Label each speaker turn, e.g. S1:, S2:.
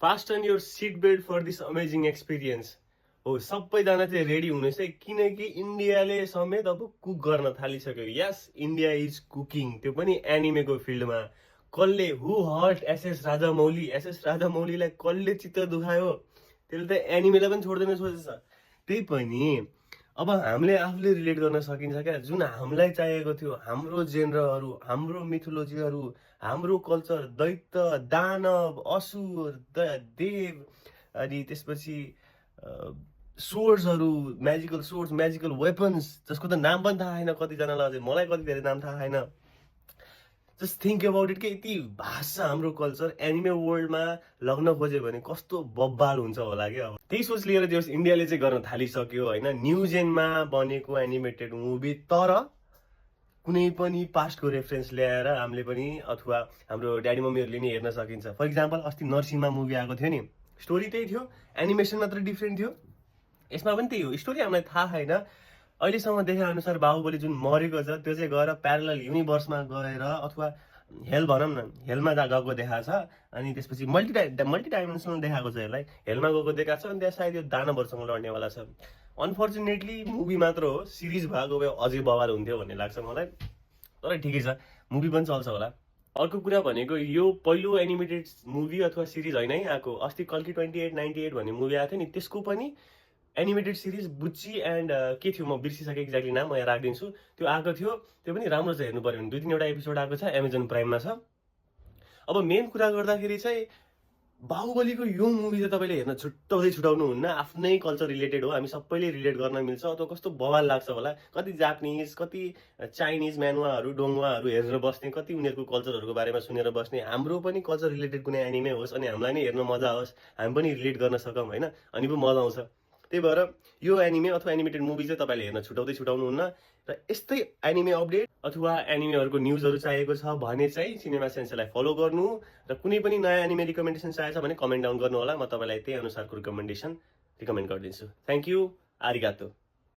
S1: fasten your seat belt for this amazing experience. हो सबैजना चाहिँ रेडी हुनुहोस् है, किनकि इन्डियाले समेत अब कुक गर्न थालिसक्यो. यस, इन्डिया इज कुकिङ, त्यो पनि एनिमेको फिल्डमा. कसले हु हर्ट एसएस राजामौली? एसएस राजामौलीलाई कसले चित्त दुखायो? त्यसले त एनिमेलाई पनि छोड्दैन सोचेछ. त्यही पनि अब हामीले आफूले रिलेट गर्न सकिन्छ क्या, जुन हामीलाई चाहिएको थियो, हाम्रो जेनरहरू, हाम्रो मिथोलोजीहरू, हाम्रो कल्चर, दैत्य, दानव, असुर, देव, अनि त्यसपछि सोर्ड्सहरू, म्याजिकल सोर्ड्स, म्याजिकल वेपन्स, जसको त नाम पनि थाहा छैन कतिजनालाई, अझै मलाई कति धेरै नाम थाहा छैन. जस्ट थिङ्क अबाउट इट के यति भाष छ हाम्रो कल्चर, एनिमे वर्ल्डमा लग्न खोज्यो भने कस्तो बब्बाल हुन्छ होला क्या. अब त्यही सोच लिएर जस इन्डियाले चाहिँ गर्न थालिसक्यो होइन, न्यू जेनमा बनेको एनिमेटेड मुभी, तर कुनै पनि पास्टको रेफरेन्स ल्याएर हामीले पनि अथवा हाम्रो ड्याडी मम्मीहरूले नि हेर्न सकिन्छ. फर इक्जाम्पल अस्ति नरसिम्हा मुभी आएको थियो नि, स्टोरी त्यही थियो, एनिमेसन मात्र डिफ्रेन्ट थियो. यसमा पनि त्यही हो, स्टोरी हामीलाई थाहा छैन. अहिलेसम्म देखे अनुसार बाहुबली जुन मरेको छ त्यो चाहिँ गएर प्यारलल युनिभर्समा गएर अथवा हेल भनौँ न, हेलमा गएको देखाएको छ. अनि त्यसपछि मल्टी डाइमेन्सनल देखाएको छ यसलाई, हेलमा गएको देखाएको छ. अनि त्यहाँ सायद यो दानवहरूसँग लड्नेवाला छ. अनफर्चुनेटली मुभी मात्र हो, सिरिज भएको भए अझै बवाल हुन्थ्यो भन्ने लाग्छ मलाई. तर ठिकै छ, मुभी पनि चल्छ होला. अर्को कुरा भनेको यो पहिलो एनिमेटेड मुभी अथवा सिरिज होइन है आएको. अस्ति कल्की 2898 भन्ने मुभी आएको थियो नि, त्यसको पनि एनिमेटेड सिरिज बुच्ची एन्ड के थियो म बिर्सिसकेँ एक्ज्याक्टली नाम, म यहाँ राखिदिन्छु. त्यो आएको थियो, त्यो पनि राम्रो छ, हेर्नु पर्यो भने 2-3वटा एपिसोड आएको छ, एमाजोन प्राइममा छ. अब मेन कुरा गर्दाखेरि चाहिँ बाहुबलीको यो मुभी चाहिँ तपाईँले हेर्न छुटाउनु हुन्न. आफ्नै कल्चर रिलेटेड हो, हामी सबैले रिलेट गर्न मिल्छ. अथवा कस्तो बवाल लाग्छ होला, कति जापानिज, कति चाइनिज म्यानुवाहरू, डोङ्गुवाहरू हेरेर बस्ने, कति उनीहरूको कल्चरहरूको बारेमा सुनेर बस्ने. हाम्रो पनि कल्चर रिलेटेड कुनै एनिमे होस् अनि हामीलाई नै हेर्न मजा होस्, हामी पनि रिलेट गर्न सकौँ होइन, अनि पो मजा आउँछ. त्यही भएर यो एनिमे अथवा एनिमेटेड मुभी चाहिँ तपाईँले हेर्न छुटाउनुहुन्न. र यस्तै एनिमे अपडेट अथवा एनिमेहरूको न्युजहरू चाहिएको छ भने चाहिँ सिनेमा सेन्सलाई फलो गर्नु. र कुनै पनि नयाँ एनिमे रिकमेन्डेसन चाहिएको छ भने कमेन्ट डाउन गर्नु होला, म तपाईँलाई त्यही अनुसारको रिकमेन्ड गरिदिन्छु. Thank you, आरिगातो.